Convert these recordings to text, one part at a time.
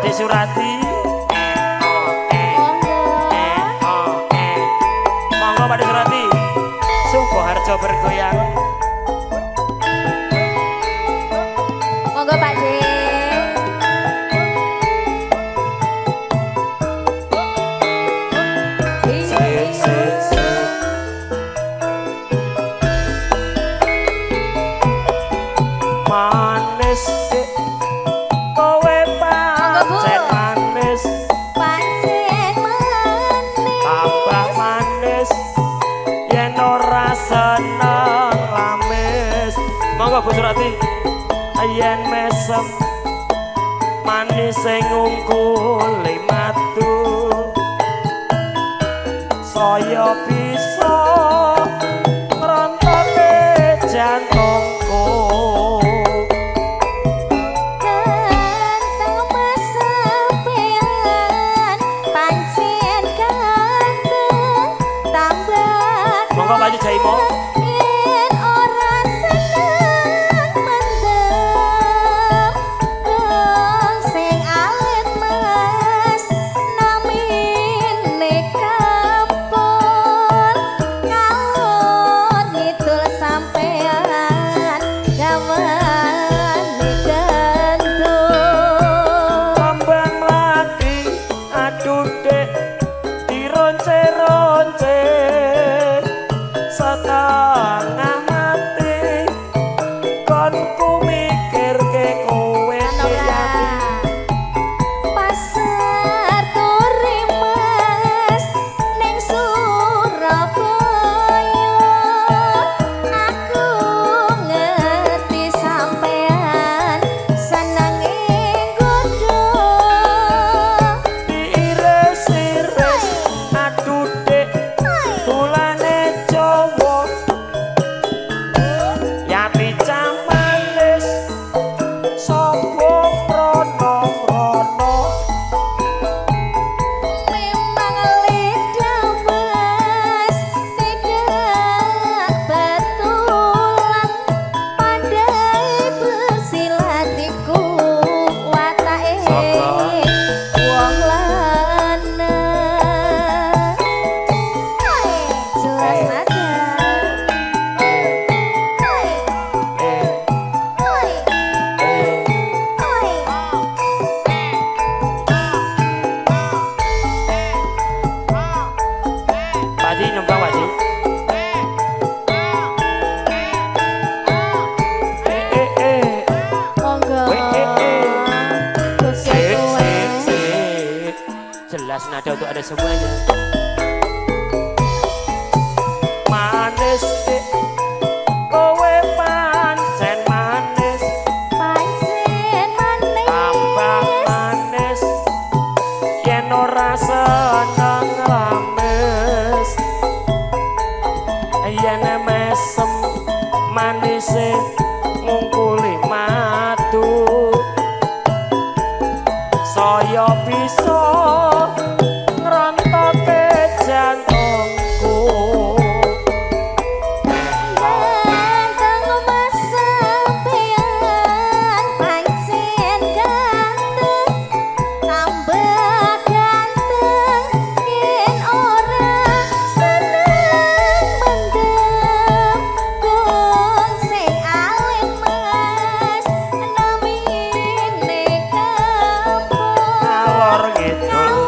Pak De Surati. Monggo Pak De Surati. Sukoharjo bergoyang. Monggo Pak De. Manis kowe pancen manis, pancen manis, tambah manis yen ora seneng lamis. Monggo Bu Surati. Yen mesem manis sing ngungkuli madu, saya bisa ngrontoke jantungku. Monggo Pak Jaimo. Yen ora seneng mendem, wong sing alit mas namine kampun, ngalor ngidul sampean gawane gendut. Kembang mlati aduh dek dironce-ronce, setengah mati konku mikirke kowe yati. Pasar Turi Mas ning Surabaya, aku ngerti sampean senenge nggodho. Diiris-iris aduh dek tulane Jawa, yati camanis sapa prono-rono. Memang lidah mas tidak betulan, pandai bersilat iku watake wong lanang. Jelas nada. Pak Ji nyumbang Pak Ji. Monggo. Jelas nada untuk ada semuanya. Manis kowe pancen manis, Pancen manis, tambah manis yen ora seneng lamis. Yen mesem manise ngungkuli madu, saya bisa ngrontoke jantungku. Ganteng mas sampean pancen ganteng, tambah ganteng yen ora seneng mendem. Wong sing alit mas namine kampung, Ngalor ngidul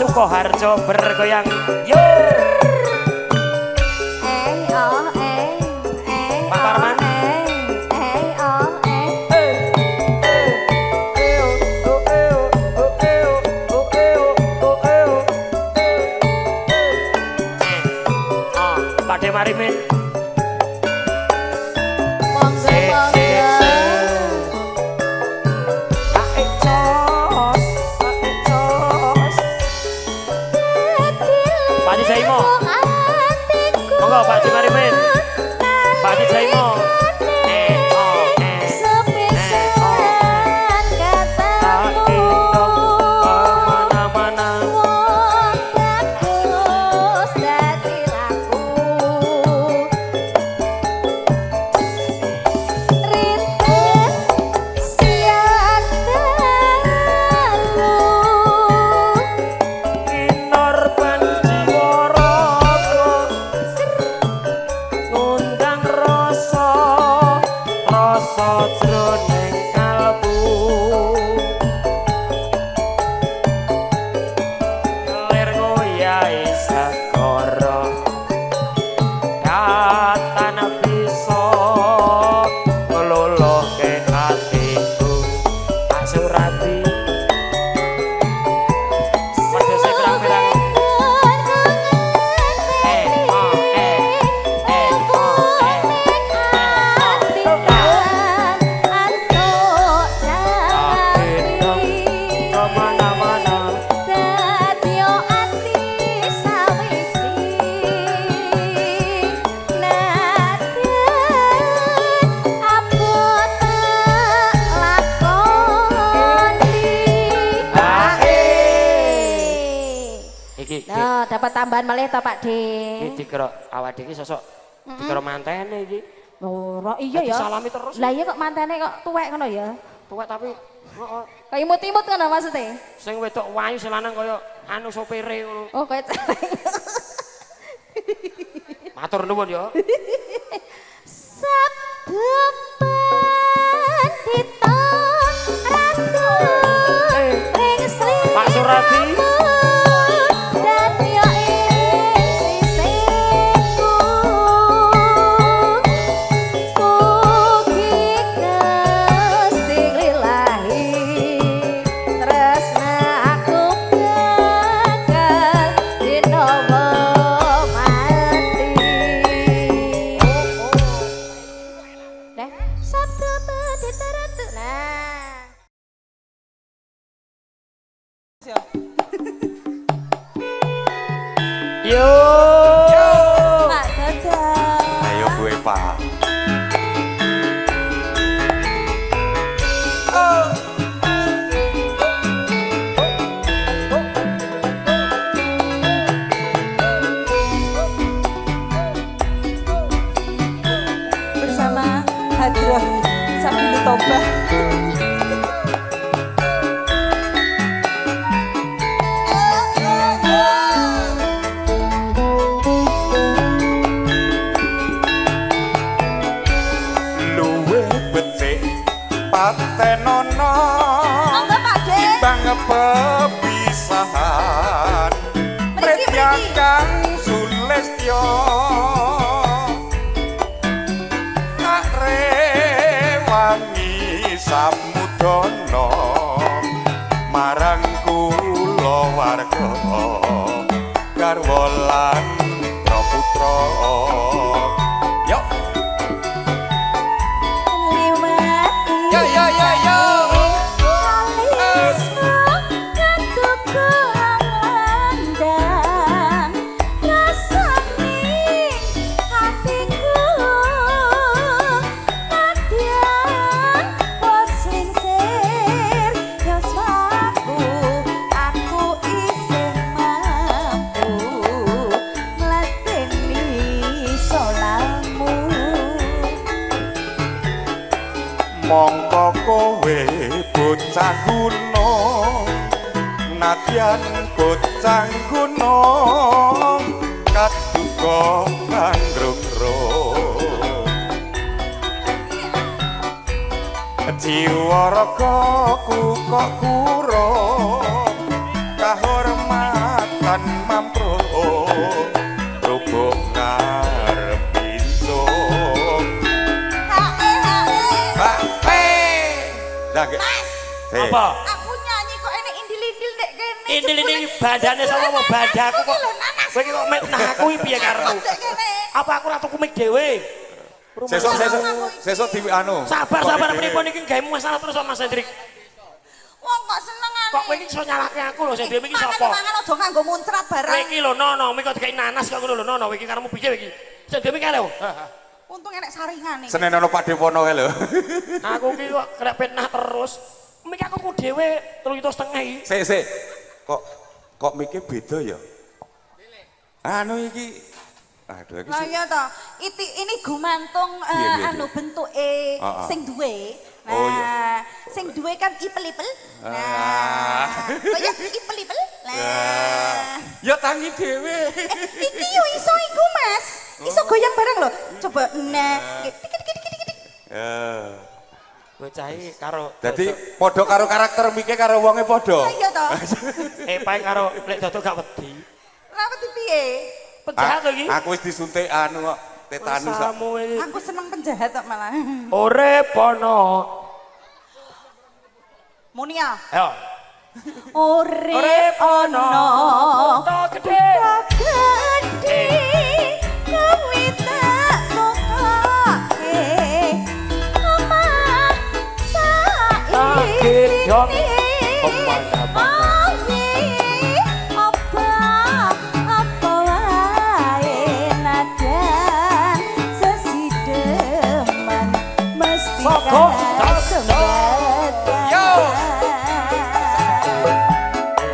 Sukoharjo bergoyang. Yo. Pak Parman. Pak Demarimin. Pak Jaimo. Monggo Pak Demarimin. Pak Jaimo. Nah, dapat tambahan malih ta Pak De. Iki dikira awak dhewe sosok dikira mantene iki. Ora iya ya. Disalami terus. Lah iya kok mantene kok tuwek ngono ya. Tuwek tapi heeh. Kaya imut-imut ngono maksudnya. Sing wedok wayu sing lanang kaya anu sopire ngono. Oh, kaya matur nuwun ya. Sabda pendhita ratu ring Sri Pak Suradi. Yo. Pak Dadah. Ayo gue Pak. Bersama Hadroh Sabilu Tobah. Patenono timbang pepisahan Pretya kang Sulestyo tak rewangi samudana marang kulawarga garwa lan putra. Yo yo yo yo yo. Mongko kowe bocah gunung, nadyan bocah gunung kaduka kanggrung. Jiwa ragaku kok kurang kahormat. Kahormatan mamprung rubung ngarep pincung. Hae hae. Pak P. Lah ge. Mas, Eh, Apa? aku nyanyi kok enek indil-indil nek kene. Indil ini badane sama apa badaku kok. Kowe iki kok mitnah aku iki piye karepmu? Nek kene. Apa aku ora tuku mic dhewe? Sesuk sesuk sesuk di anu. Sabar sabar pripun iki gawe masalah terus sama Mas Hendrik. Wong kok senengane. Kok kowe iki iso nyalahke aku lho sing dhewe iki sapa? Mangan aja nganggo muncrat Kowe barang. iki lho nono, mik kok dikai nanas kok ngono lho nono, kowe iki karepmu piye kowe iki? Sing dhewe kae lho. Untung enek saringane. Senen ono Pak Dewono kae lho. Aku ki kok kena fitnah terus. Mik aku ku dhewe 3,5 juta iki. Sik sik. Kok kok mike beda ya? Anu iki aduh iki Lah sih. iya toh, iti ini gumantung Piye, piye, anu piye? bentuke Ah, ah. sing duwe. Nah, Oh, iya. sing duwe kan ipel-ipel. Ah. Nah, kaya ipel-ipel. Nah. Ya tangi dhewe. Iki yo iso iku, Mas. Iso goyang bareng lho. Coba nah, tik tik tik tik tik. Eh. Bocah iki karo Dadi padha karo karakter mike karo wonge padha. Lah iya toh. eh pae karo lek dodok gak wedi. Lah wedi piye? Penjahat lho iki. Aku wis disuntik anu kok tetanus kok. Masamu iki. Aku seneng penjahat kok malah. Urip ana. Monia. Ayo. Urip Urip ana. ana. Kutha gedhe. Gedhe kuwi tak tukoke omah Sakit dong. saisine. Kemana-mana. Oye, apa apa wae nadan sesideman mesti Soko, kasembatan. Yo.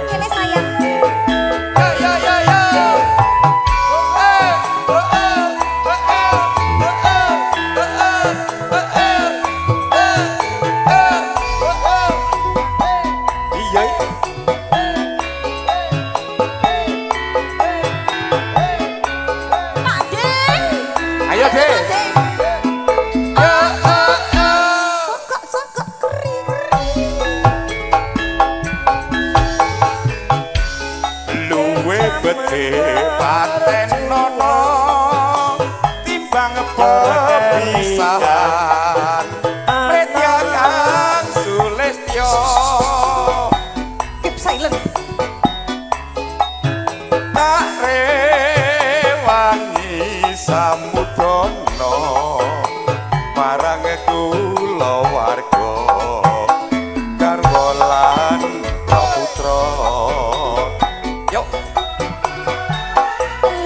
Kene sayang. Yo yo yo yo. Eh, oh, eh, oh, eh, oh, eh, oh, eh, oh, eh, eh, eh, oh, eh. Iya. Pak Ding. Ayo, Dek. Pak Ding. Yo, oh, oh. Sokok sokok keri keri. Luwe becik paten nono timbang pepisahan Pretya kang sulistya Keep silent. tak rewangi samudana marang kulawarga garwa lan putra yuk.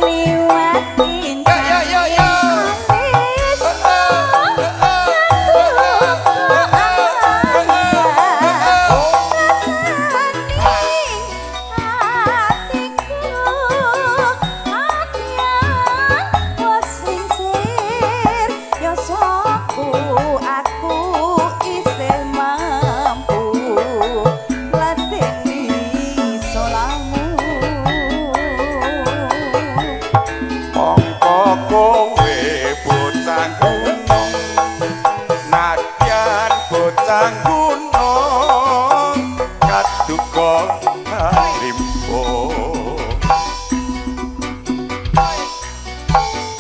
Liwat Yo yo yo yo. Aku isih mampu ladeni solamu. Mongko kowe bocah gunung nadyan bocah gunung kaduka rimbo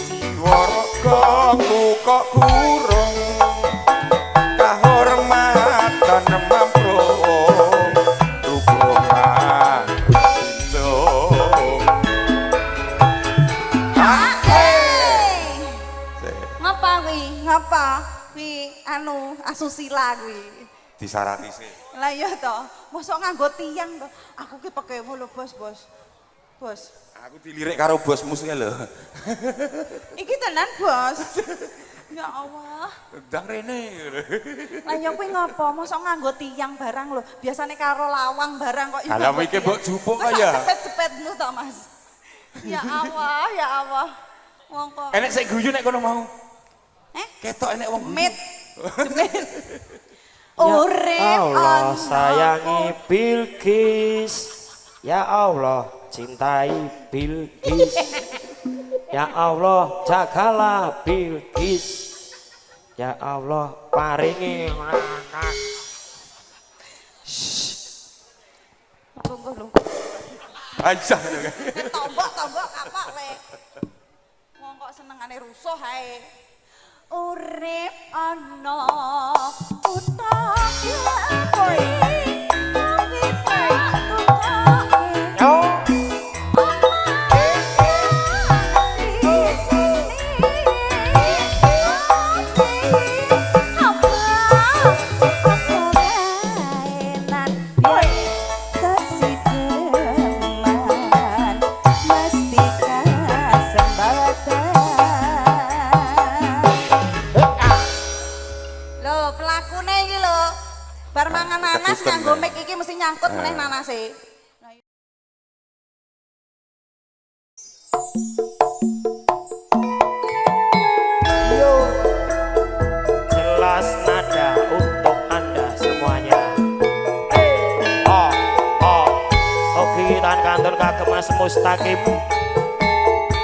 jiwa ragaku kok kurung kahormatan mamprung rubungan cung. Ngapa kuwi? Ngapa? Kuwi anu asusila kuwi. Disarati sih. Lah iya to, mosok nganggo tiang to. Aku ki pekewo lho, Bos, Bos. Bos. Aku dilirik karo bosmu sih lho. Iki tenan, Bos. Ya Allah. Ndang rene. Lah ya kuwi ngapa? Mosok nganggo tiang barang lho. Biasane karo lawang barang kok. Alah, iki mbok jupuk Masa kaya. Cepet-cepetmu to, Mas. Ya Allah, ya Allah. Wong kok Enek sik guyu nek kono mau. Eh? Ketok enek wong guyu. Mit. Demit. Urip Allah ana sayangi Bilqis. Ya Allah cintai Bilqis. Ya Allah jagalah Bilqis. Ya Allah paringi anak. Lungguh, lungguh. Aisyah. Tombok-tombok apa le. Wong kok senengane rusuh ae. Urip ana kutha gedhe tapi tak tukoke. Yo. Lho, pelakune iki lho. Bar mangan nanas nganggo mic iki mesti nyangkut meneh nanase. Jelas nada untuk Anda semuanya. Oh, oh. Oke, tahan kantor kagem Mas Mustaqim.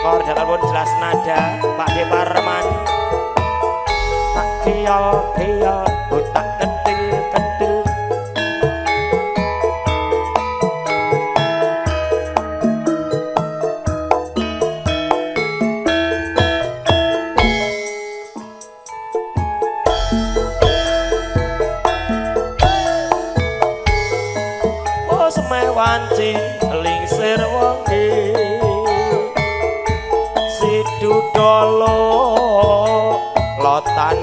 Koordinator pun jelas nada, Pak Deparman. Tak kiol kiol, tak ketil ketil. Oh, semewanci lingsir wengi. Sidudolo lotan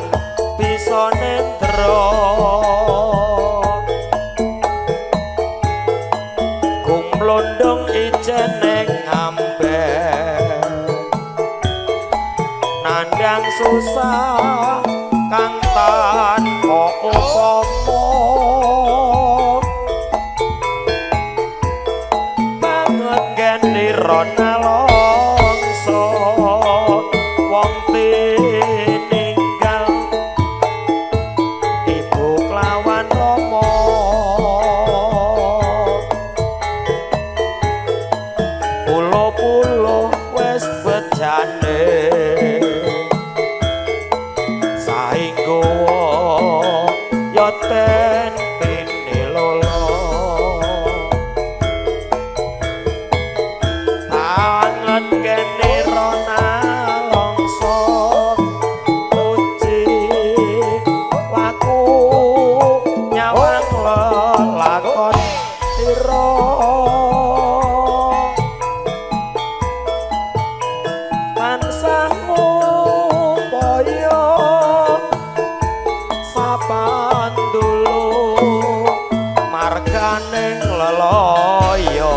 bisa nendra. Gumlondong ijeneng ngamben. Nandang susah kang tanpa upama. Banget geni rona longso wong tininggal ibu kelawan rama. Pulo-pulo wis bejane saengga ya ten pinilolo. Banget kene rona longso puji waku nyawang lelakon sira. Tansah ngupaya sapandulu marganing lelaya.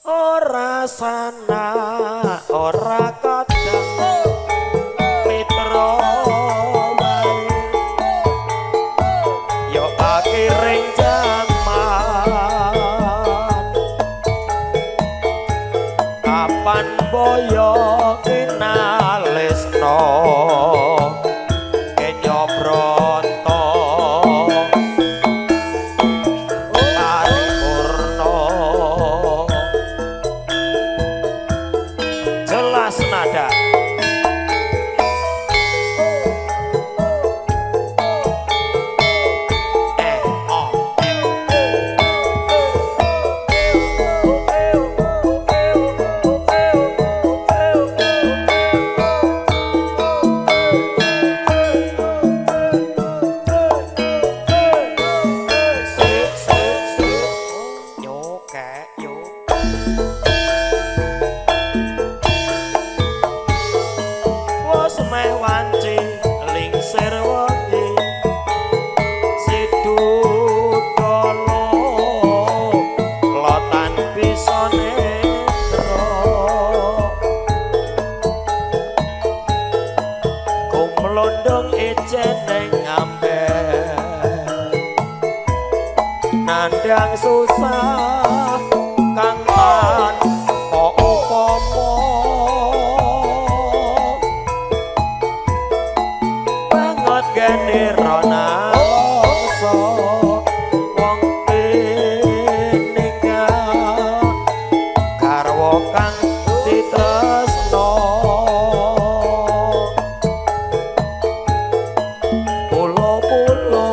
Ora sana ora kadang mitra wae ya akhiring jaman. Kapan boyo kinalesno kenya bronto paripurna. Jelas nada. Eh, oh, sik, sik, sik. Yo, kek, yo. Wes meh wanci lingsir wengi. Sidudolo lotan bisa nendra. Gumlondong ijeneng ngamben. Nandang susah kang tanpa upama. Banget gene rona longso wong tininggal garwa kang ditresno. Pulo-pulo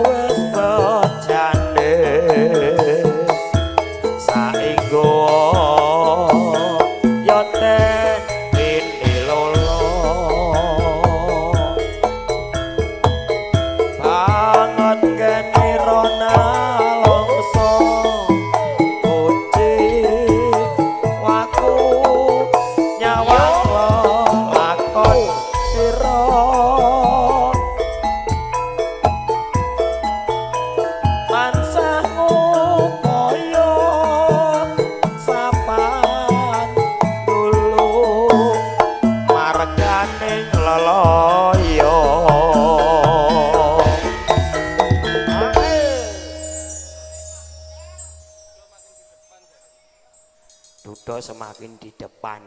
Jodoh semakin di depan.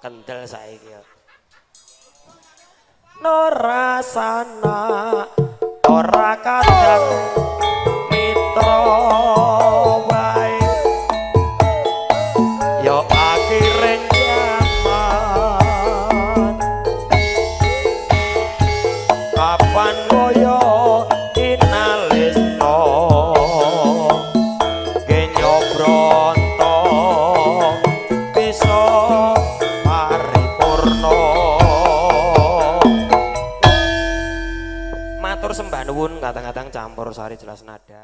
Kendel saiki ya. Norasana ora kadang mitra wae ya akhire nyaman kapan kaya inalisno genyo bronto bisa paripurna. Matur sembah nuwun, kadang-kadang campur sari jelas nada.